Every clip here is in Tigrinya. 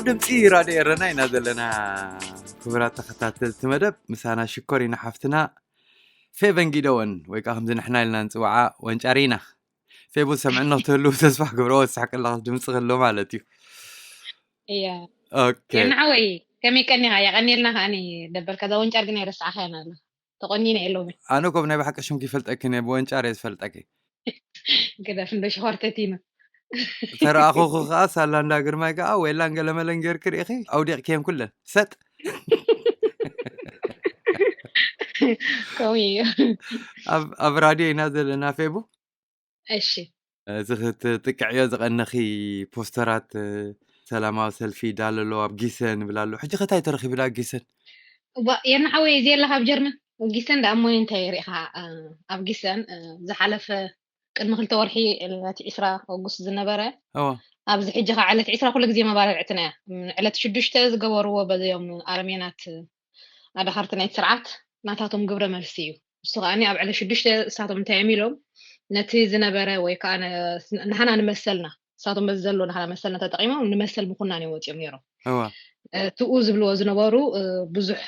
ድምፂ ራድዮ ኤረና ኢና ዘለና። ክቡራት ተኸታተልቲ መደብ፣ ምሳና ሽኮሪና ሓፍትና ፌቨን ጊደወን፣ ወይ ከዓ ከምዚ ንሕና ኢልና ንፅውዓ ወንጫሪና። ፌቡ ሰምዕኖ ትህልው ተስፋ ክብሮ ወሳሕ ቅላቕ ድምፂ ክህልው ማለት እዩ። እያ ኦኬ። የናሓወይ፣ ከመይ ቀኒኻ? የቐኒልና ከዓኒ ደበል ከዛ ወንጫር ግን ኣይረሳዕኻያን ኣሎ። ተቆኒነ የለውም። ኣነ ኮብ ናይ ብሓቂ ሽምኪ ይፈልጠኪ እየ፣ ብወንጫር እየ ዝፈልጠኪ። ግደፍ እንዶ ሽኾርተቲኑ። ተረኣኹኹ ከዓ ሳላንዳ ግርማይ ከዓ ወይላን ገለመለን ጌርኪ ርኢኺ ኣውዲቕክየን ኩለን ሰጥ። ከምኡ እዩ። ኣብ ኣብ ራድዮ ኢና ዘለና ፌቡ። እሺ እዚ ክትጥቅዕዮ ዝቐነኺ ፖስተራት፣ ሰላማዊ ሰልፊ ይዳሎ ኣሎ ኣብ ጊሰን ይብል ኣሎ። ሕጂ ከታይ ተረኺብላ ጊሰን? እዋ፣ የናሓወይ እዚ የለኻ ኣብ ጀርመን? ጊሰን ደኣ እሞ እንታይ ርኢኻ? ኣብ ጊሰን ዝሓለፈ ቅድሚ ክልተ ወርሒ ዕለት ዒስራ ኦጉስት ዝነበረ፣ እዋ ኣብዚ ሕጂ ከዓ ዕለት ዒስራ ኩሉ ግዜ መባልዕትና እያ። ዕለት ሽዱሽተ ዝገበርዎ በዚኦም ኣረሜናት ኣዳኸርቲ ናይቲ ስርዓት ናታቶም ግብረ መልሲ እዩ። እሱ ከዓኒ ኣብ ዕለት ሽዱሽተ እሳቶም እንታይ እዮም ኢሎም፣ ነቲ ዝነበረ ወይ ከዓ ነ- ንሕና ንመሰልና፣ እሳቶም በዚ ዘሎ ንሕና መሰልና ተጠቂሞም ንመሰል ምኹናን እዮም ወፂኦም ነይሮም። እዋ እትኡ ዝብልዎ ዝነበሩ ብዙሕ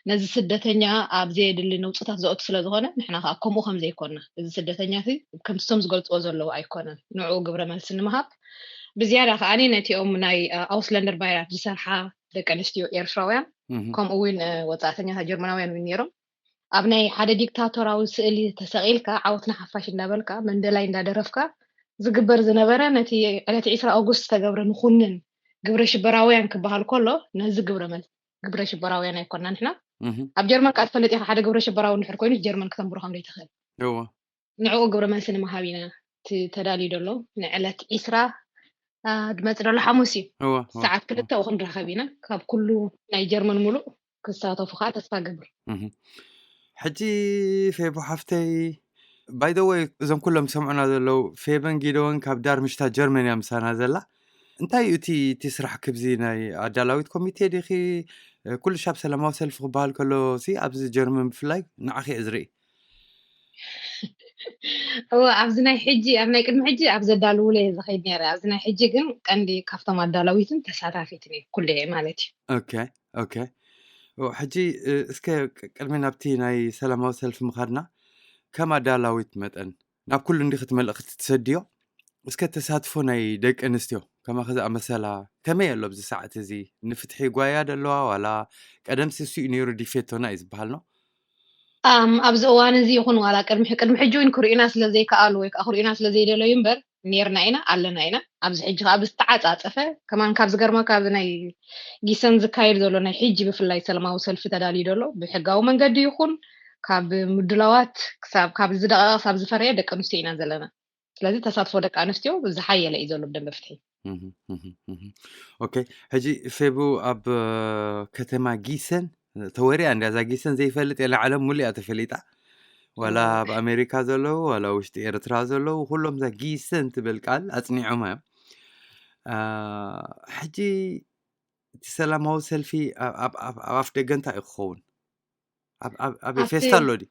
ነዚ ስደተኛ ኣብ ዘየድሊ ነውፅታት ዘእቱ ስለ ዝኾነ ንሕና ከዓ ከምኡ ከም ዘይኮንና፣ እዚ ስደተኛ እቲ ከምቲ እሶም ዝገልፅዎ ዘለዉ ኣይኮነን፣ ንዕኡ ግብረ መልሲ ንምሃብ ብዝያዳ ከዓኒ ነቲኦም ናይ ኣውስለንደር ባይራት ዝሰርሓ ደቂ ኣንስትዮ ኤርትራውያን እህ ከምኡ እውን ወፃእተኛታት ጀርመናውያን እውን ነይሮም። ኣብ ናይ ሓደ ዲክታቶራዊ ስእሊ ተሰቒልካ ዓወትና ሓፋሽ እንዳበልካ መንደላይ እንዳደረፍካ ዝግበር ዝነበረ ነቲ ዕለት ዒስራ ኦጉስት ዝተገብረ ንኹንን ግብረ ሽበራውያን ክበሃል ከሎ ነዚ ግብረ መል ግብረ ሽበራውያን ኣይኮና ንሕና። እህ ኣብ ጀርመን ከዓ ትፈልጥ ኢኻ፣ ሓደ ግብረ ሽበራዊ እንድሕር ኮይኑ ጀርመን ክተንብሮ ከም ዘይትኽእል። እዎ ንዕኡ ግብረ መልሲ ንምሃብ ኢና እቲ ተዳልዩ ዘሎ ንዕለት ዒስራ ድመፅ ዘሎ ሓሙስ እዩ። እዎ እዎ ሰዓት ክልተ ኡ ክንራኸብ ኢና። ካብ ኩሉ ናይ ጀርመን ሙሉእ ክሳተፉ ከዓ ተስፋ ገብር። እህ ሕጂ ፌቡ ሓፍተይ፣ ባይ ዘ ወይ እዞም ኩሎም ዝሰምዑና ዘለዉ፣ ፌበን ጊደወን ካብ ዳርምሽታ ጀርመን እያ ምሳና ዘላ። እንታይ እዩ እቲ እቲ ስራሕ ክብዚ ናይ ኣዳላዊት ኮሚቴ ዲኺ? ኩሉ ሻብ ሰላማዊ ሰልፊ ክበሃል ከሎ ሲ ኣብዚ ጀርመን ብፍላይ ንዓኺ እየ ዝርኢ። እወ ኣብዚ ናይ ሕጂ ኣብ ናይ ቅድሚ ሕጂ ኣብ ዘዳልውለ እየ ዝኸይድ ነይረ። ኣብዚ ናይ ሕጂ ግን ቀንዲ ካብቶም ኣዳላዊትን ተሳታፊትን እየ ኩሉ ማለት እዩ። ኦኬ ኦኬ። ኦ፣ ሕጂ እ፣ እስከ ቅ- ቅድሚ ናብቲ ናይ ሰላማዊ ሰልፊ ምኻድና ከም ኣዳላዊት መጠን ናብ ኩሉ እንዲኺ እቲ መልእኽቲ ትሰድዮ? እስከ ተሳትፎ ናይ ደቂ ኣንስትዮ ከማኺ ዝኣመሰላ ከመይ ኣሎ ኣብዚ ሰዓት እዚ? ንፍትሒ ይጓያ ደለዋ ዋላ ቀደም ስሱ እዩ ነይሩ ዲፌቶና እዩ ዝበሃል ነው? ኣም፣ ኣብዚ እዋን እዚ ይኹን ዋላ ቅድሚ ቅድሚ ሕጂ እውን ክርእዩና ስለ ዘይከኣሉ ወይ ከዓ ክርእዩና ስለ ዘይደለዩ እምበር ኔርና ኢና ኣለና ኢና። ኣብዚ ሕጂ ከዓ ብዝተዓፃፀፈ ከማን ካብ ዝገርመካ ኣብዚ ናይ ጊሰን ዝካየድ ዘሎ ናይ ሕጂ ብፍላይ ሰላማዊ ሰልፊ ተዳልዩ ዘሎ ብሕጋዊ መንገዲ ይኹን ካብ ምድላዋት ክሳብ ካብ ዝደቐቐ ክሳብ ዝፈረየ ደቂ ኣንስትዮ ኢና ዘለና። ስለዚ ተሳትፎ ደቂ ኣንስትዮ ዝሓየለ እዩ ዘሎ ብደንበ ፍትሒ። እህ፣ እህ፣ እህ። ኦኬ፣ ሕጂ ፌቡ ኣብ እ፣ ከተማ ጊሰን ተወሪያ እንዲያ እዛ ጊሰን ዘይፈልጥ የለ ዓለም ሙሉእ እያ ተፈሊጣ። ዋላ ኣብ ኣሜሪካ ዘለዉ ዋላ ውሽጢ ኤርትራ ዘለዉ ኩሎም እዛ ጊሰን ትብል ቃል ኣፅኒዖም እዮም። አ፣ ሕጂ እቲ ሰላማዊ ሰልፊ ኣብ- ኣብ ኣብ- ኣብ ኣፍ ደገ እንታይ እዩ ክኸውን? ኣብ- ኣብ- ኣበይ ኣብቲ- ፌስታል ዶ ድዩ?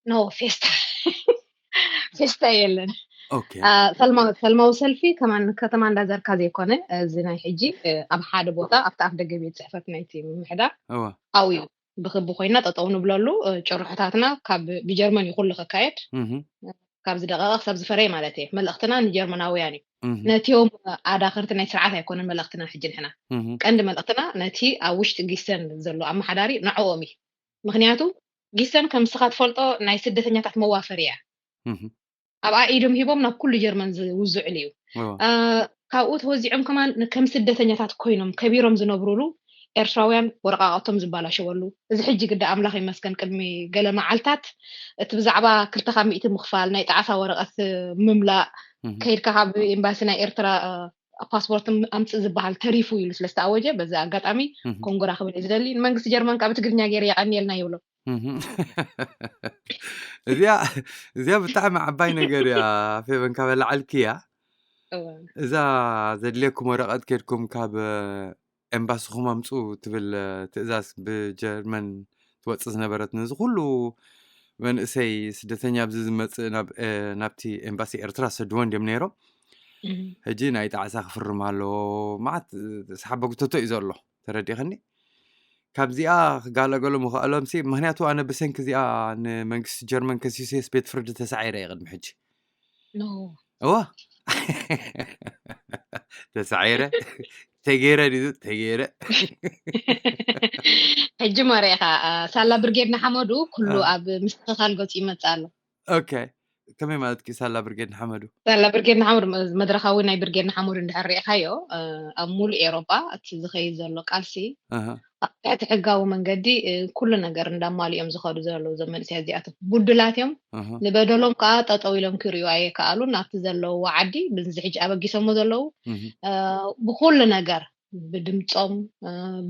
ኖ ፌስታ ፌስታ የለን። ኦኬ አ፣ ሰልማ- ሰልማዊ ሰልፊ ከማን ከተማ እንዳዘርካ ዘይኮነ እዚ ናይ ሕጂ እ፣ ኣብ ሓደ ቦታ ኣብቲ ኣፍ ደገ ቤት ፅሕፈት ናይቲ ምምሕዳር እወ ኣብኡ እዩ ብክቢ ኮይና ጠጠው ንብለሉ እ፣ ጭርሖታትና ካብ ብጀርመን እዩ ኩሉ ክካየድ እህ ካብ ዝደቐቐ ክሳብ ዝፈረየ ማለት እየ። መልእኽትና ንጀርመናውያን እዩ። እህ ነቲኦም ኣዳኸርቲ ናይ ስርዓት ኣይኮነን መልእኽትና ሕጂ ንሕና እህ ቀንዲ መልእኽትና ነቲ ኣብ ውሽጢ ጊሰን ዘሎ ኣመሓዳሪ ንዕኦም እዩ። ምክንያቱ ጊሰን ከም ንስኻ ትፈልጦ ናይ ስደተኛታት መዋፈሪ እያ። እህ ኣብኣ ኢዶም ሂቦም ናብ ኩሉ ጀርመን ዝውዝዕሉ እዩ። እወ አ፣ ካብኡ ተወዚዖም ከማን ከም ስደተኛታት ኮይኖም ከቢሮም ዝነብሩሉ ኤርትራውያን ወረቃቀቶም ዝበላሸወሉ፣ እዚ ሕጂ ግዳ ኣምላኽ ይመስገን ቅድሚ ገለ መዓልታት እቲ ብዛዕባ ክልተ ካብ ሚእቲ ምኽፋል ናይ ጣዕሳ ወረቀት ምምላእ እህ ከይድካ ካብ ኤምባሲ ናይ ኤርትራ አ፣ ፓስፖርት ም- ኣምፅእ ዝበሃል ተሪፉ ኢሉ ስለ ዝተኣወጀ በዚ ኣጋጣሚ እህ ኮንግራ ክብል እየ ዝደሊ። ንመንግስቲ ጀርመን ካብ ትግርኛ ገይረ የቐንየልና ይብሎ። እህ እዚኣ እዚኣ ብጣዕሚ ዓባይ ነገር እያ። ፌበን ካበላዓልኪ እያ። እወ። እዛ ዘድልየኩም ወረቐት ኬድኩም ካብ ኤምባስኹም ኣምፁ ትብል ትእዛዝ ብጀርመን ትወፅእ ዝነበረት ነዚ ኩሉ መንእሰይ ስደተኛ ኣብዚ ዝመፅእ ናብ ናብቲ ኤምባሲ ኤርትራ ዝሰድዎ እንዲዮም ነይሮም። ሕጂ ናይ ጣዕሳ ክፍርም ኣለዎ። ማዓት ዝሓበግተቶ እዩ ዘሎ። ተረዲኸኒ? ካብዚኣ ክጋለገሉ ምኽኣሎም ሲ፣ ምኽንያቱ ኣነ ብሰንኪ እዚኣ ንመንግስቲ ጀርመን ከሲሰስ ቤት ፍርዲ ተሳዒረ እየ ቅድሚ ሕጂ። ኖ እዋ ተሳዒረ ተገይረ ዲዙ ተገይረ ሕጂ መሪእኻ ሳላ ብርጌድ ንሓመዱ ኩሉ እ። ኣብ ምስትኽኻል ገፁ ይመፅእ ኣሎ። ኦኬ። ከመይ ማለት ኪ ሳላ ብርጌድ ንሓመዱ? ሳላ ብርጌድ ንሓመዱ መድረኻዊ ናይ ብርጌድ ንሓመዱ እንድሕር ሪእኻዮ፣ ኣብ ሙሉእ ኤሮጳ እቲ ዝኸይድ ዘሎ ቃልሲ ኣሃ። ኣብ ትሕቲ ሕጋዊ መንገዲ ኩሉ ነገር እንዳማሉ እዮም ዝኸዱ ዘለዉ። እዞም መንእሰያት እዚኣቶም ቡድላት እዮም። ኣሃ። ንበደሎም ከዓ ጠጠው ኢሎም ክርእዩ ኣይከኣሉን። ኣብቲ ዘለውዎ ዓዲ ብዚ ሕጂ ኣበጊሶሞ ዘለዉ እህ። ብኩሉ ነገር ብድምፆም፣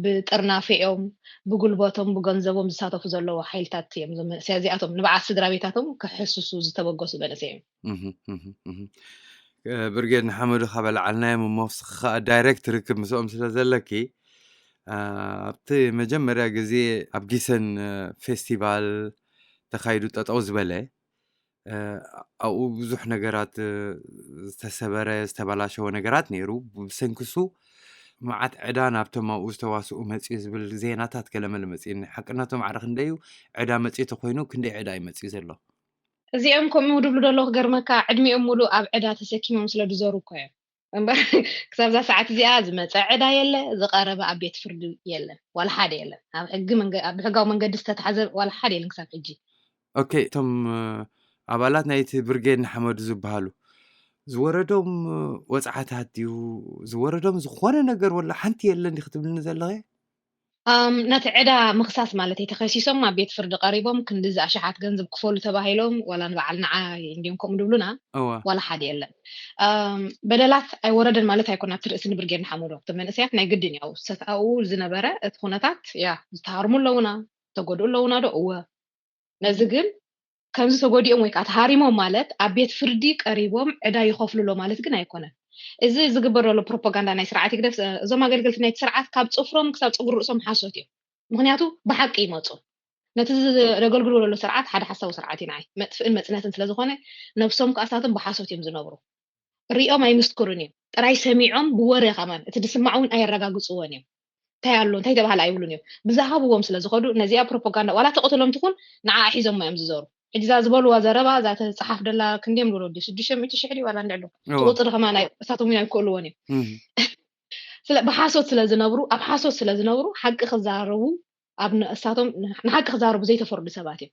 ብጥርናፊኦም፣ ብጉልበቶም፣ ብገንዘቦም ዝሳተፉ ዘለዉ ሓይልታት እዮም። እዞም መንእሰያት እዚኣቶም ንበዓል ስድራ ቤታቶም ክሕስሱ ዝተበገሱ መንእሰይ እዮም። እህ፣ እህ፣ እህ። ብርጌድ ንሓመዱ ካብ ኣልዓልናዮም እሞ ንስኺ ከዓ ዳይሬክት ርክብ ምስኦም ስለ ዘለኪ፣ ኣብቲ መጀመርያ ግዜ ኣብ ጊሰን ፌስቲቫል ተኻይዱ ጠጠው ዝበለ፣ ኣብኡ ብዙሕ ነገራት ዝተሰበረ ዝተበላሸወ ነገራት ነይሩ። ብሰንክሱ መዓት ዕዳ ናብቶም ኣብኡ ዝተዋስኡ መፅኡ ዝብል ዜናታት ገለመለ መፅእኒ። ሓቅነቶም ዓረ ክንደይ እዩ? ዕዳ መፅኡ ተኮይኑ ክንደይ ዕዳ እዩ መፅኡ ዘሎ? እዚኦም ከምኡ ድብሉ ደለዉ ክገርመካ ዕድሚኦም ሙሉእ ኣብ ዕዳ ተሰኪሞም ስለ ድዞሩ እኮ እዮም እምበር ክሳብዛ ሰዓት እዚኣ ዝመፀ ዕዳ የለ፣ ዝቀረበ ኣብ ቤት ፍርዲ የለን፣ ዋላ ሓደ የለን። ኣብ ሕጊ መንገ- ኣብ ሕጋዊ መንገዲ ዝተታሕዘ ዋላ ሓደ የለን ክሳብ ሕጂ። ኦኬ፣ እቶም ኣባላት ናይቲ ብርጌድ ንሓመዱ ዝበሃሉ ዝወረዶም ወፅዓታት ድዩ ዝወረዶም ዝኾነ ነገር ወላ ሓንቲ የለን ዲ ክትብልኒ ዘለኸ? ኣም፣ ነቲ ዕዳ ምኽሳስ ማለት እዩ። ተኸሲሶም ኣብ ቤት ፍርዲ ቀሪቦም ክንድዚ ኣሽሓት ገንዘብ ክፈሉ ተባሂሎም ዋላ ንበዓል ንዓ እንዲዮም ከምኡ ድብሉና እወ ዋላ ሓደ የለን። ኣም፣ በደላት ኣይወረደን ማለት ኣይኮነ ኣብቲ ርእሲ ንብርጌድ ንሓመዱ። እቶም መንእሰያት ናይ ግድን ያው ሰትኣኡ ዝነበረ እቲ ኩነታት ያ ዝተሃርሙ ኣለውና ተጎድኡ ኣለውና ዶ እወ ነዚ ግን ከምዚ ተጎዲኦም ወይ ከዓ ተሃሪሞም ማለት ኣብ ቤት ፍርዲ ቀሪቦም ዕዳ ይኸፍሉ ኣሎ ማለት ግን ኣይኮነን። እዚ ዝግበር ዘሎ ፕሮፓጋንዳ ናይ ስርዓት ይግደፍ እዞም ኣገልገልቲ ናይቲ ስርዓት ካብ ፅፍሮም ክሳብ ፀጉሪ ርእሶም ሓሶት እዮም። ምክንያቱ ብሓቂ ይመፁ ነቲ ዘገልግልዎ ዘሎ ስርዓት ሓደ ሓሳዊ ስርዓት እዩ ንዓይ መጥፍእን መፅነትን ስለዝኮነ ነብሶም ከዓ እሳቶም ብሓሶት እዮም ዝነብሩ። ሪኦም ኣይምስክሩን እዮም ጥራይ ሰሚዖም ብወረ ከማን እቲ ዝስማዕ እውን ኣየረጋግፅዎን እዮም። እንታይ ኣሎ እንታይ ተባሃለ ኣይብሉን እዮም ብዝሃብዎም ስለ ዝኸዱ ነዚኣ ፕሮፓጋንዳ ዋላ ተቐትሎም ትኹን ንዓ ሒዞሞ እዮም ዝዞሩ። ሕጂ እዛ ዝበልዋ ዘረባ እዛ ተፅሓፍ ደላ ክንደዮም ዝበሎ ዲ ሽዱሽተ ሚእቲ ሽሕ ድዩ ዋላ እንድዕሉ እዎ ትቁፅሪ ከማን ኣይ- እሳቶም እውን ኣይክእልዎን እዮም እህ። ስለ ብሓሶት ስለ ዝነብሩ ኣብ ሓሶት ስለ ዝነብሩ ሓቂ ክዛረቡ ኣብ ን- እሳቶም ንሓቂ ክዛረቡ ዘይተፈርዱ ሰባት እዮም።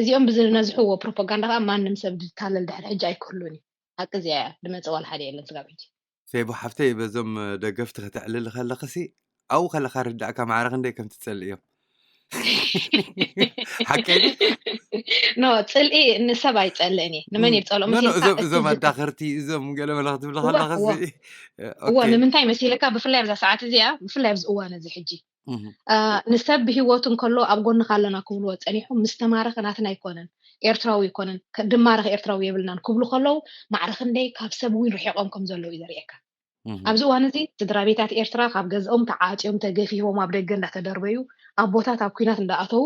እዚኦም ብዝነዝሕዎ ፕሮፓጋንዳ ከዓ ማንም ሰብ ድታለል ድሕሪ ሕጂ ኣይክህሉን እዩ። ሓቂ እዚኣ እያ ድመፀ ዋላ ሓደ የለን ስጋብ ሕጂ። ፌቡ ሓፍተይ በዞም ደገፍቲ ከተዕልሊ ከለኽሲ ኣብኡ ከለኻ ርዳእካ ማዕረ ክንደይ ከም ትጸልእ እዮም ሓቀይ ኖ ፅልኢ ንሰብ ኣይፀልእን እየ ንመን እየ ዝፀልኦ መሲልካ እዞም ኣዳኸርቲ እዞም ገለ መለ ክትብሊ ከለኽሲ እዋ ንምንታይ መሲልካ ብፍላይ ኣብዛ ሰዓት እዚኣ ብፍላይ ኣብዚ እዋን እዚ ሕጂ ንሰብ ብሂወቱ እንከሎ ኣብ ጎንካ ኣለና ክብልዎ ፀኒሖም ምስ ተማረኸ ናትና ኣይኮነን ኤርትራዊ ኣይኮነን ድማረኽ ኤርትራዊ የብልናን ክብሉ ከለዉ ማዕረ ክንደይ ካብ ሰብ እውን ርሒቆም ከም ዘለዉ እዩ ዘርእየካ ኣብዚ እዋን እዚ ስድራ ቤታት ኤርትራ ካብ ገዝኦም ተዓፅዮም ተገፊፎም ኣብ ደገ እንዳተደርበዩ ኣቦታት ኣብ ኩናት እንዳኣተዉ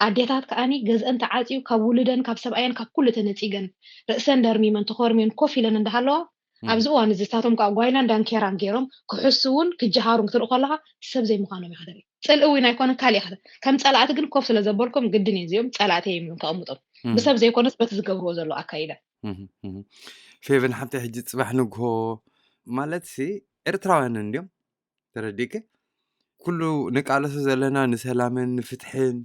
ኣዴታት ከዓኒ ገዝአን ተዓፅዩ ካብ ውሉደን ካብ ሰብኣየን ካብ ኩሉ ተነፂገን ርእሰን ደርሚመን ተኾርምየን ኮፍ ኢለን እንዳሃለዋ ኣብዚ እዋን እዚ እሳቶም ከዓ ጓይላን ዳንኬራን ገይሮም ክሕስውን ክጀሃሩን ክትርኢ ከለካ ሰብ ዘይምዃኖም ኢካ ትርኢ ፅልኢ እውን ኣይኮነ ካሊእ ኢካ ከም ፀላእቲ ግን ኮፍ ስለ ዘበልኮም ግድን እዩ እዚኦም ፀላእቲ እዮም ኢሎም ከቐምጦም ብሰብ ዘይኮነስ በቲ ዝገብርዎ ዘሎ ኣካይዳ ፌቨን ሓብቲ ሕጂ ፅባሕ ንግሆ ማለት ሲ ኤርትራውያን እንዲዮም ተረዲእከ ኩሉ ንቃለሶ ዘለና ንሰላምን ንፍትሕን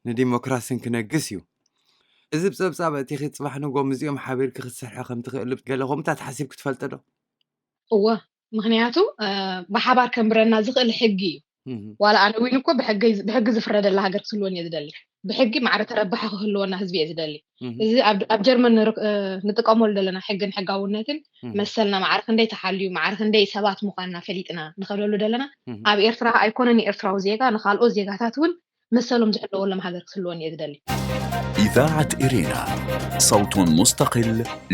ንዲሞክራሲን ክነግስ እዩ እዚ ብፀብፃብ እቲ ክፅባሕ ንጎም እዚኦም ሓቢርኪ ክትሰርሐ ከም ትኽእል ገለ ከምታት ሓሲብ ክትፈልጠ ዶ? እወ ምክንያቱ ብሓባር ከንብረና ዝኽእል ሕጊ እዩ ዋላ ኣነ ዊን እኮ ብሕጊ ዝፍረደላ ሃገር ክትህልወን እየ ዝደሊ ብሕጊ ማዕረ ተረባሒ ክህልወና ህዝቢ እየ ዝደሊ እዚ ኣብ ጀርመን ንጥቀመሉ ዘለና ሕግን ሕጋውነትን መሰልና ማዕረ ክንደይ ተሓልዩ ማዕረ ክንደይ ሰባት ምኳንና ፈሊጥና ንኸደሉ ዘለና ኣብ ኤርትራ ኣይኮነን ንኤርትራዊ ዜጋ ንካልኦት ዜጋታት እውን መሰሎም ዝሕለወሎም ሃገር ክትህልወን እየ ዝደሊ። إذاعة إرينا، صوت مستقل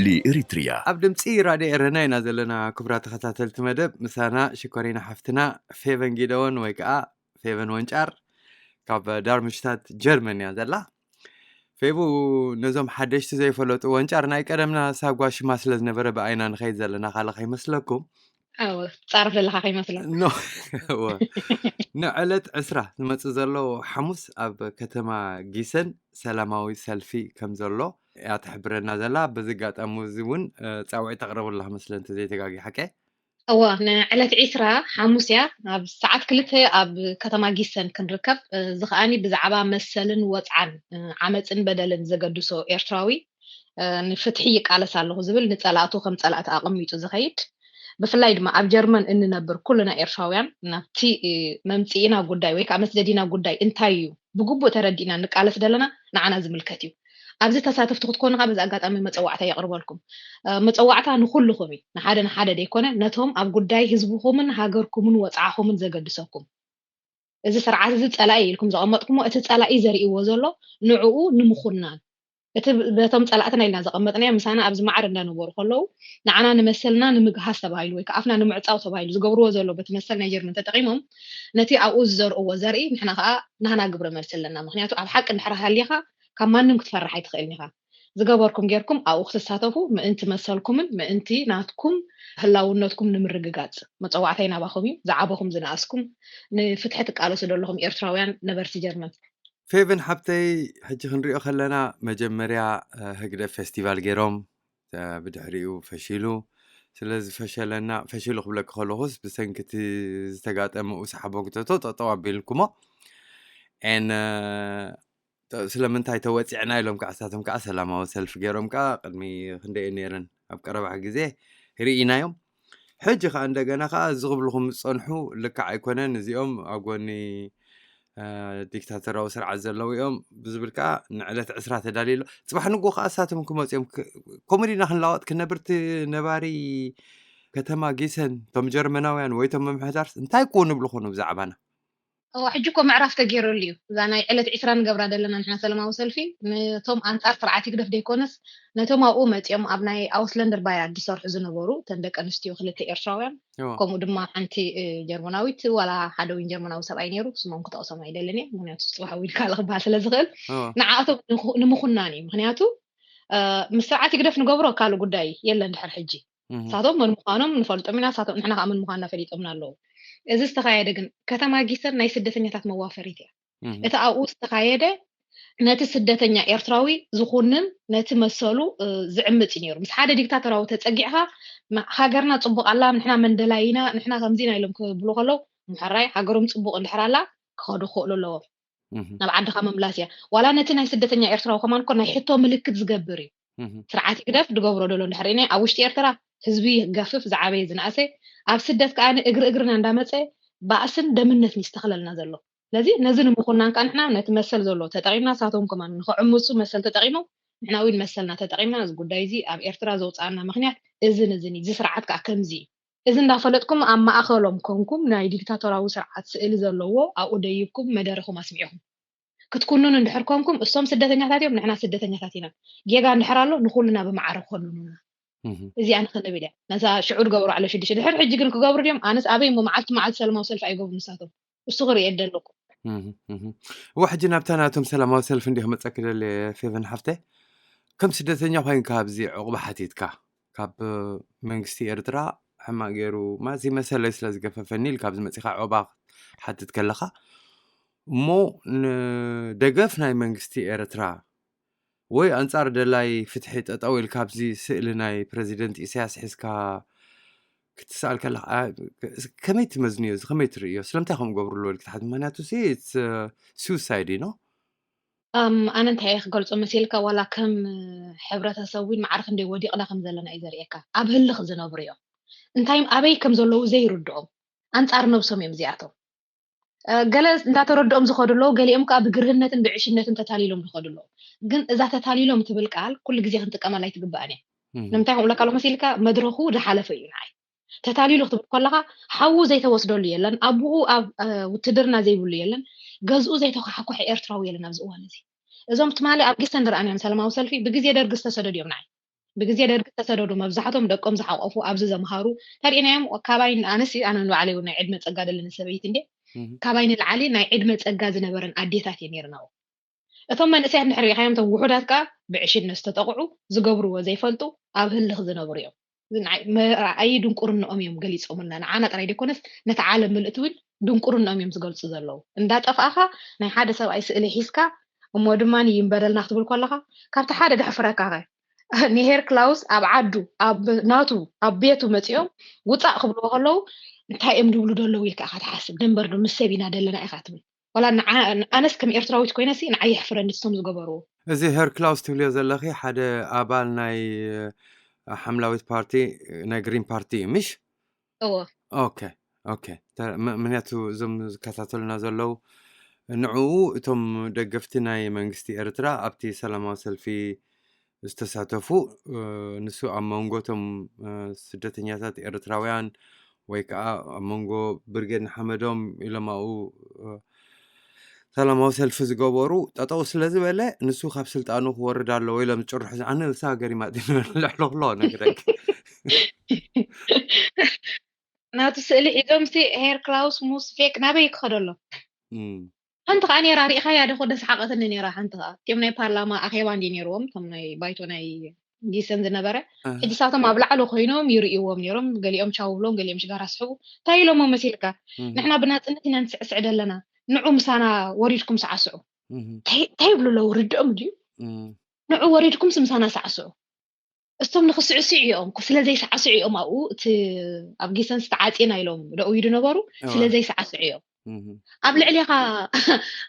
لإريتريا. ኣብ ድምፂ ራድዮ ኤረና ኢና ዘለና ክቡራት ተኸታተልቲ መደብ ምሳና ሽኮሪና ሓፍትና ፌቨን ጊደዎን ወይ ከዓ ፌቨን ወንጫር ካብ ዳርምሽታት ጀርመን እያ ዘላ ፌቡ፣ ነዞም ሓደሽቲ ዘይፈለጡ፣ ወንጫር ናይ ቀደምና ሳጓ ሽማ ስለ ዝነበረ ብኣይና ንኸይድ ዘለና ካልእ ከይመስለኩም። ትጻረፍ ዘለካ ከይመስለኩም። ንዕለት ዕስራ ዝመጽእ ዘሎ ሓሙስ ኣብ ከተማ ጊሰን ሰላማዊ ሰልፊ ከም ዘሎ እያ ትሕብረና ዘላ። በዚ ኣጋጣሚ እዚ እውን ጻውዒት ተቕርቡ ኣለካ መስለ እንተዘይተጋጊ ሓቀ? እዋ፣ ንዕለት ዒስራ ሓሙስ እያ። ኣብ ሰዓት ክልተ ኣብ ከተማ ጊሰን ክንርከብ፣ እዚ ከኣኒ ብዛዕባ መሰልን ወጽዓን፣ ዓመጽን በደልን ዘገድሶ ኤርትራዊ ንፍትሒ ይቃለስ ኣለኹ ዝብል ንጸላእቱ ከም ጸላእቲ ኣቐሚጡ ዝኸይድ፣ ብፍላይ ድማ ኣብ ጀርመን እንነብር ኩልና ኤርትራውያን ናብቲ መምጽኢና ጉዳይ ወይ ከዓ መስደዲና ጉዳይ እንታይ እዩ ብግቡእ ተረዲእና ንቃለስ ዘለና ንዓና ዝምልከት እዩ። ኣብዚ ተሳተፍቲ ክትኮኑ ከዓ በዚ ኣጋጣሚ መጸዋዕታ የቕርበልኩም። መጸዋዕታ ንኹልኹም እዩ፣ ንሓደ ንሓደ ደይኮነ፣ ነቶም ኣብ ጉዳይ ህዝብኹምን ሃገርኩምን ወጽዓኹምን ዘገድሰኩም። እዚ ስርዓት እዚ ጸላኢ ኢልኩም ዘቐመጥኩሞ እቲ ጸላኢ ዘርእዎ ዘሎ ንዕኡ ንምኹናን፣ እቲ በቶም ጸላእትና ኢልና ዘቐመጥናዮ ምሳና ኣብዚ ማዕረ እንዳነበሩ ከለዉ ንዓና ንመሰልና ንምግሃስ ተባሂሉ ወይ ከዓ ኣፍና ንምዕጻው ተባሂሉ ዝገብርዎ ዘሎ በቲ መሰል ናይ ጀርመን ተጠቒሞም ነቲ ኣብኡ ዝዘርእዎ ዘርኢ ንሕና ከዓ ናህና ግብረ መልሲ ኣለና። ምክንያቱ ኣብ ሓቂ እንድሕር ሃሊኻ ካብ ማንም ክትፈርሕ ኣይትኽእልን ኢኻ። ዝገበርኩም ጌርኩም ኣብኡ ክትሳተፉ ምእንቲ መሰልኩምን ምእንቲ ናትኩም ህላውነትኩም ንምርግጋጽ መጸዋዕታይ ናባኹም እዩ። ዝዓበኹም ዝነኣስኩም ንፍትሒ ትቃለሱ ዘለኹም ኤርትራውያን ነበርቲ ጀርመን። ፌቨን ሓብተይ፣ ሕጂ ክንሪኦ ከለና መጀመርያ ህግደፍ ፌስቲቫል ገይሮም ብድሕሪኡ ፈሺሉ። ስለዚ ፈሸለና፣ ፈሺሉ ክብለኪ ከለኹስ ብሰንኪ እቲ ዝተጋጠመ ሳዕቦ ግተቶ ጠጠው ኣቢልኩሞ ን ስለምንታይ ተወፂዕና ኢሎም ከዓ እሳቶም ከዓ ሰላማዊ ሰልፊ ገይሮም ከዓ ቅድሚ ክንደይ ነይረን ኣብ ቀረባ ግዜ ርኢናዮም። ሕጂ ከዓ እንደገና ከዓ እዚ ክብልኹም ዝፀንሑ ልክዕ ኣይኮነን፣ እዚኦም ኣብ ጎኒ ዲክታተራዊ ስርዓት ዘለዉ እዮም ብዝብል ከዓ ንዕለት ዕስራ ተዳልዩ ኣሎ። ፅባሕ ንግሆ ከዓ እሳቶም ክመፁ እዮም። ከምኡ ዲና ክንላወጥ ክነብር እቲ ነባሪ ከተማ ጊሰን እቶም ጀርመናውያን ወይ እቶም ምምሕዳርስ እንታይ ክው ንብሉ ኮኑ ብዛዕባና? እዋ ሕጂ እኮ ምዕራፍ ተገይረሉ እዩ። እዛ ናይ ዕለት ዒስራ ንገብራ ዘለና ንሕና ሰላማዊ ሰልፊ ነቶም ኣንጻር ስርዓት ይግደፍ ደይኮነስ ነቶም ኣብኡ መጺኦም ኣብ ናይ ኣውስለንደር ባያድ ዝሰርሑ ዝነበሩ እተን ደቂ ኣንስትዮ ክልተ ኤርትራውያን ከምኡ ድማ ሓንቲ ጀርመናዊት ዋላ ሓደ እውን ጀርመናዊ ሰብኣይ ነይሩ፣ ስሞም ክጠቕሶም ኣይደልን እየ ምክንያቱ ጽባሕ እውን ካልእ ክበሃል ስለ ዝኽእል ንዓኣቶም ንምኹናን እዩ። ምክንያቱ ምስ ስርዓት ይግደፍ ንገብሮ ካልእ ጉዳይ የለን ድሕር ሕጂ ንሳቶም መን ምዃኖም ንፈልጦም ኢና፣ ንሳቶም ንሕና ከዓ መን ምዃንና ፈሊጦምና ኣለዉ። እዚ ዝተኻየደ ግን ከተማ ጊሰን ናይ ስደተኛታት መዋፈሪት እያ። እቲ ኣብኡ ዝተኻየደ ነቲ ስደተኛ ኤርትራዊ ዝኹንን ነቲ መሰሉ ዝዕምፅ እዩ ነይሩ። ምስ ሓደ ዲክታተራዊ ተፀጊዕካ ሃገርና ፅቡቕ ኣላ፣ ንሕና መንደላይ ኢና፣ ንሕና ከምዚ ኢና ኢሎም ክብሉ ከለዉ ምሕራይ ሃገሮም ፅቡቕ እንድሕር ኣላ ክኸዱ ክኽእሉ ኣለዎም። ናብ ዓድኻ ምምላስ እያ። ዋላ ነቲ ናይ ስደተኛ ኤርትራዊ ከማን እኮ ናይ ሕቶ ምልክት ዝገብር እዩ። ስርዓት ይግደፍ ዝገብሮ ዘሎ እንድሕር ርኢናዮ ኣብ ውሽጢ ኤርትራ ህዝቢ ይገፍፍ ዝዓበየ ዝነኣሰ ኣብ ስደት ከዓ እግሪ እግርና እንዳመፀ ባእስን ደምነትን ይስተኽለልና ዘሎ። ስለዚ ነዚ ንምኹናን ከዓ ንሕና ነቲ መሰል ዘሎ ተጠቒምና ንሳቶም ከማን ንኸዕምፁ መሰል ተጠቒሞም ንሕና እውን መሰልና ተጠቒምና እዚ ጉዳይ እዚ ኣብ ኤርትራ ዘውፅኣና ምኽንያት እዝን እዝን እዩ። እዚ ስርዓት ከዓ ከምዚ እዩ። እዚ እንዳፈለጥኩም ኣብ ማእኸሎም ኮንኩም ናይ ዲክታቶራዊ ስርዓት ስእሊ ዘለዎ ኣብኡ ደይብኩም መደረኹም ኣስሚዕኹም ክትኩንኑ እንድሕር ኮንኩም እሶም ስደተኛታት እዮም ንሕና ስደተኛታት ኢና። ጌጋ እንድሕር ኣሎ ንኩልና ብማዕረ ኮንኑና። እዚኣ ንክንብል እያ ነዛ ሽዑ ዝገብሩ ዓለ ሽዱሽተ ድሕር ሕጂ ግን ክገብሩ ድዮም? ኣነስ ኣበይ እሞ መዓልቲ መዓልቲ ሰለማዊ ሰልፊ ኣይገብሩ ንሳቶም እሱ ክርኢ ኣለኩ። እዋ ሕጂ ናብታ ናቶም ሰላማዊ ሰልፊ እንዲ ክመፀኪ ደለ ፌቨን ሓፍተ ከም ስደተኛ ኮይንካ ኣብዚ ዕቑባ ሓቲትካ ካብ መንግስቲ ኤርትራ ሕማቅ ገይሩ ማዚ መሰለይ ስለ ዝገፈፈኒ ኢልካ ኣብዚ መፂኻ ዕቑባ ክትሓትት ከለኻ እሞ ንደገፍ ናይ መንግስቲ ኤርትራ ወይ ኣንጻር ደላይ ፍትሒ ጠጠው ኢልካ ኣብዚ ስእሊ ናይ ፕረዚደንት ኢሳያስ ሒዝካ ክትስኣል ከለኻ ከመይ ትመዝንዮ? እዚ ከመይ ትርእዮ? ስለምንታይ ከምኡ ገብሩ ኣለዎ ኢልክ ትሓት? ምክንያቱ ሲ ሱሳይድ ዩ ኖ ኣነ እንታይ እየ ክገልጾ መሲልካ ዋላ ከም ሕብረተሰብ እውን ማዕረ ክንደይ ወዲቕና ከም ዘለና እዩ ዘርእየካ ኣብ ህልኽ ዝነብሩ እዮም እንታይ ኣበይ ከም ዘለዉ ዘይርድኦም ኣንጻር ነብሶም እዮም እዚኣቶም ገለ እንዳተረድኦም ዝኸዱ ኣለዉ ገሊኦም ከዓ ብግርህነትን ብዕሽነትን ተታሊሎም ዝኸዱ ኣለዉ ግን እዛ ተታሊሎም ትብል ቃል ኩሉ ግዜ ክንጥቀመላ ኣይትግባእን እያ ንምንታይ ከምኡ ኣለካ መሲልካ መድረኹ ዝሓለፈ እዩ ንዓይ ተታሊሉ ክትብል ከለኻ ሓዉ ዘይተወስደሉ የለን ኣቡኡ ኣብ ውትድርና ዘይብሉ የለን ገዝኡ ዘይተኳሓኮሐ ኤርትራዊ የለን ኣብዚ እዋን እዚ እዞም ትማሊ ኣብ ጊሰን ዝረኣናዮም ሰላማዊ ሰልፊ ብግዜ ደርጊ ዝተሰደዱ እዮም ንዓይ ብግዜ ደርጊ ዝተሰደዱ መብዛሕቶም ደቆም ዝሓቆፉ ኣብዚ ዘምሃሩ ተሪእናዮም ካባይ ኣነሲ ኣነ ንባዕለይ ናይ ዕድመ ፀጋ ዘለኒ ሰበይቲ እንዴ ካባይ ንላዕሊ ናይ ዕድመ ፀጋ ዝነበረን ኣዴታት እየ ነይረን ኣብኡ እቶም መንእሰያት እንድሕር ርኢኻዮም፣ እቶም ውሑዳት ከኣ ብዕሽነት ዝተጠቕዑ፣ ዝገብርዎ ዘይፈልጡ፣ ኣብ ህልኽ ዝነብሩ እዮም። እዚ ንዓይ መርኣዪ ድንቁርንኦም እዮም ገሊጾምልና። ንዓና ጥራይ ዘይኮነስ ነቲ ዓለም ምልእቲ እውን ድንቁርንኦም እዮም ዝገልጹ ዘለዉ። እንዳጠፋእኻ ናይ ሓደ ሰብኣይ ስእሊ ሒዝካ እሞ ድማ ይንበረልና ክትብል ከለኻ ካብቲ ሓደ ደሕፍረካ ኸ ንሄር ክላውስ ኣብ ዓዱ ኣብ ናቱ ኣብ ቤቱ መጺኦም ውጻእ ክብልዎ ከለዉ እንታይ እዮም ድብሉ ደለዉ ኢልካ ኢኻ ትሓስብ። ደንበር ዶ ምስ ሰብ ኢና ደለና ኢኻ ትብል። ዋላ ንዓ- ኣነስ ከም ኤርትራዊት ኮይነሲ ንዓይ የሕፍረኒ ንሶም ዝገበርዎ። እዚ ሄር ክላውስ ትብልዮ ዘለኺ ሓደ ኣባል ናይ ሓምላዊት ፓርቲ፣ ናይ ግሪን ፓርቲ እዩ ምሽ? እዎ ኦኬ ኦኬ። ተ- ም- ምክንያቱ እዞም ዝከታተሉና ዘለዉ ንዕኡ እቶም ደገፍቲ ናይ መንግስቲ ኤርትራ ኣብቲ ሰላማዊ ሰልፊ ዝተሳተፉ እ፣ ንሱ ኣብ መንጎ እቶም እ፣ ስደተኛታት ኤርትራውያን ወይ ከዓ ኣብ መንጎ ብርጌድ ንሓመዶም ኢሎም ኣብኡ እ፣ ሰላማዊ ሰልፊ ዝገበሩ ጠጠው ስለ ዝበለ ንሱ ካብ ስልጣኑ ክወርድ ኣለዎ ኢሎም ዝጭርሑ ዝዓነ እሳ ገሪማ ልሕልኽሎ ነግረክ ናቱ ስእሊ ሒዞም ሲ ሄር ክላውስ ሙስ ፌክ ናበይ ክኸደሎ ሓንቲ ከዓ ነራ ርኢኻያ ዶ ኮደ ሰሓቀትኒ ነራ ሓንቲ ከዓ እቲኦም ናይ ፓርላማ ኣኼባ እንዲ ነርዎም እቶም ናይ ባይቶ ናይ ጊሰን ዝነበረ ሕጂ ሳቶም ኣብ ላዕሊ ኮይኖም ይርእይዎም ነሮም። ገሊኦም ቻው ብሎም ገሊኦም ሽጋራ ስሕቡ እንታይ ኢሎሞ መሲልካ ንሕና ብናፅነት ኢና ንስዕስዕ ዘለና ንዑ ምሳና ወሪድኩም ሰዓስዑ እንታይ ይብሉ ኣለዉ ርድኦም ድዩ ንዑ ወሪድኩም ምሳና ሰዕስዑ እቶም ንክስዕስዑ እዮም እኮ ስለ ዘይሰዕስዑ እዮም ኣብኡ እቲ ኣብ ጊሰን ዝተዓፅና ኢሎም ደው ይዱ ነበሩ ስለ ዘይሰዕስዑ እዮም ኣብ ልዕሌኻ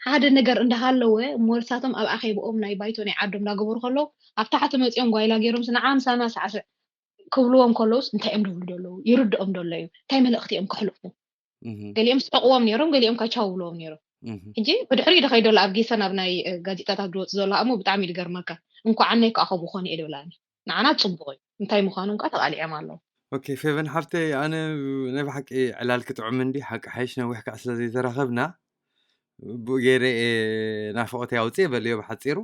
ሓደ ነገር እንዳሃለወ እሞ ንሳቶም ኣብ ኣኼብኦም ናይ ባይቶ ናይ ዓዶም እንዳገበሩ ከለዉ ኣብ ታሕቲ መፂኦም ጓይላ ገይሮም ንዓ ምሳና ሳዕስዕ ክብልዎም ከለውስ እንታይ እዮም ዝብሉ ዘለዉ ይርድኦም ደሎ እዩ እንታይ መልእክቲ እዮም ከሕልፉ ገሊኦም ስሕቅዎም ነይሮም ገሊኦም ካቻው ብልዎም ነይሮም ሕጂ ብድሕሪ ዶ ከይደሎ ኣብ ጊሰን ኣብ ናይ ጋዜጣታት ዝወፅ ዘሎ ኣሞ ብጣዕሚ ዝገርመካ እንኳዓነይ ከዓ ከምኡ ኮነ እየ ድብላኒ ንዓና ፅቡቅ እዩ እንታይ ምኳኑ እንኳ ተቃሊዖም ኣለዉ ኦኬ ፌቨን ሓፍተይ ኣነ ናይ ብሓቂ ዕላል ክጥዑም እንዲ ሓቂ ሓይሽ ነዊሕ ከዓ ስለ ዘይተራኸብና ብኡ ገይረ ናፍቆት ያውፅእ በልዮ ብሓፂሩ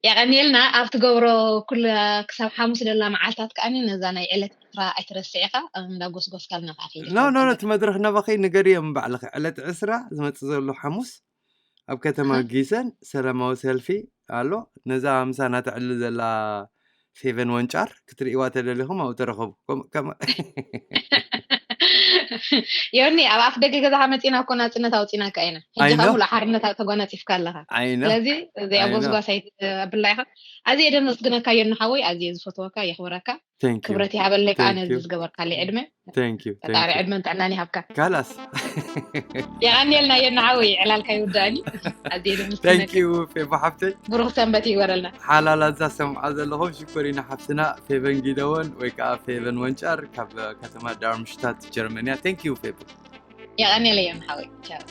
የቀኒልና ኣብ ትገብሮ ኩላ ክሳብ ሓሙስ ደላ መዓልታት ከኣኒ ነዛ ናይ ዕለት ዕስራ ኣይትረስዕ ኢኻ እንዳጎስጎስካልና ከዓ ኖ ኖ እቲ መድረክ ናባኸይ ንገርዮም ባዕልኸ ዕለት ዕስራ ዝመፅእ ዘሎ ሓሙስ ኣብ ከተማ ጊሰን ሰላማዊ ሰልፊ ኣሎ ነዛ ምሳና ተዕሊ ዘላ ፌቨን ወንጫር ክትርእይዋ ተደሊኹም ኣብኡ ተረኸቡ ዮኒ ኣብ ኣፍ ደገ ገዛኻ መፂና እኮ ናፅነት ኣውፂናካ ኢና ሕጂ ከዓ ሙሉእ ሓርነት ተጓናፂፍካ ኣለኻ ስለዚ እዚኣ ጎስጓስ ኣይብላ ኢኻ ኣዝየ ደመስግነካ ዮኒ ሓወይ ኣዝየ ዝፈትወካ የኽብረካ ክብረት ይሃበለይ ከዓ ነዚ ዝገበርካለይ ዕድመ ፈጣሪ ዕድመን ጥዕናን ይሃብካ ካላስ የቀንየልና ዮኒ ሓወይ ዕላልካ ይውዳእኒ ኣዝየ ደመስግነካ ፌቦ ሓፍተይ ብሩኽ ሰንበት ይግበረልና ሓላላ እዛ ሰምዓ ዘለኹም ሽኮሪና ሓፍትና ፌቨን ጊደወን ወይ ከዓ ፌቨን ወንጫር ካብ ከተማ ዳርምሽታት ጀርመንያ ቴንክ ዩ ፌቦ የቐንየለይ ዮኒ ሓወይ ቻው